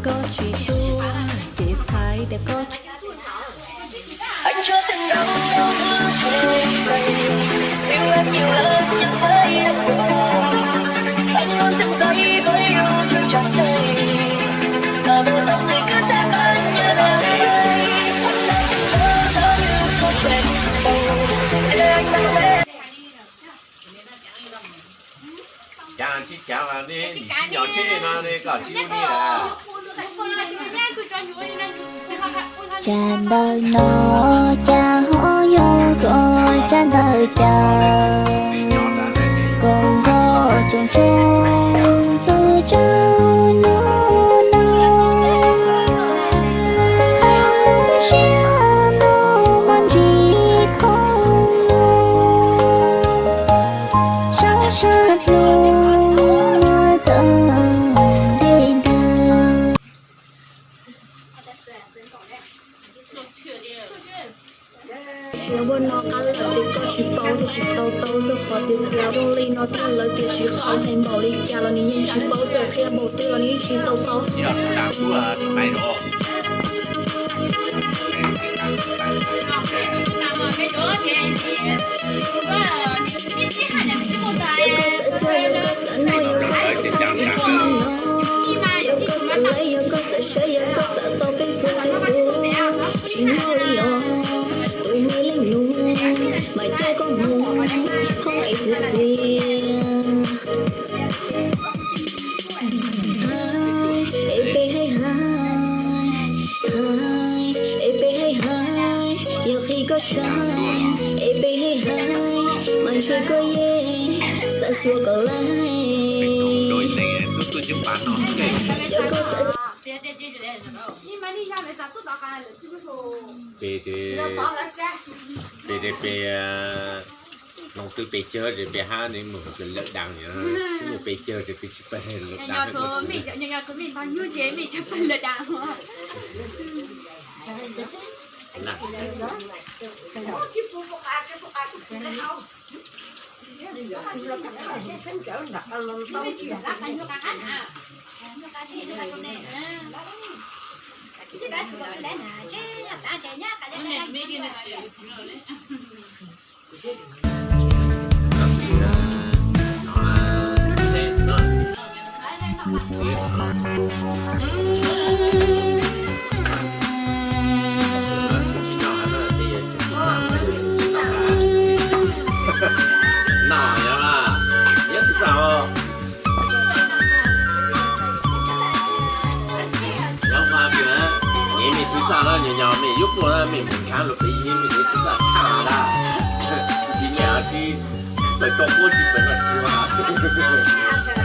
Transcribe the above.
Koj tsis tuaj ces txhais tias koj tsis Cas tsis cas mas ne, nim tsis nyob tsev no ne, koj tsis ua li lawm. Tsam ntawm no cas ho yog koj tsam ntawm cas, koj nkoj tsoom tsoom txawj tsaug no no, hauv lub siab no mas ntsis khoom lug, sab sab plhu tawm deb ntws. Tiam sis ua no qab lawm ces koj tsis paub thiaj tsis tau tau, txog qhov tias tias zoo li no thiab lawv tias tsis qhau heev npaum li cas los nws yeej tsis paub, txawm qhia npaum twg los nws yeej tsis tau tau. Yog koj xav cog, yog koj xav noj, yog koj xav tau tsis tau no, yog koj xav laiv, yog koj xav saib, yog koj xav tau peb txhua txhua tus, tsis nyob li os. Tus me leej nus mas coj koj mus hoob es txias txias. Hais es peb hais hais, hais es peb hais hais, yog qhia koj saib es peb hais hais, mas ntshe koj yeej xav xyuas kom laiv. Yog koj xav pem, pem, pem, pem, hloov twb pes tsawg ces pes hab ne, mus lawm das, tsis mus pes tsawg ces pes tsis pawg lawm das. Nyob Hmoob Hav Pis na, nyiam mej tub txaj na, nyob nyob mej yuav puag na, mej mus nrhav luag pem ib, mej tub txaj tshaj na. Tsis nyiam tsis pawg tau puab tsis pawg noj tsuag.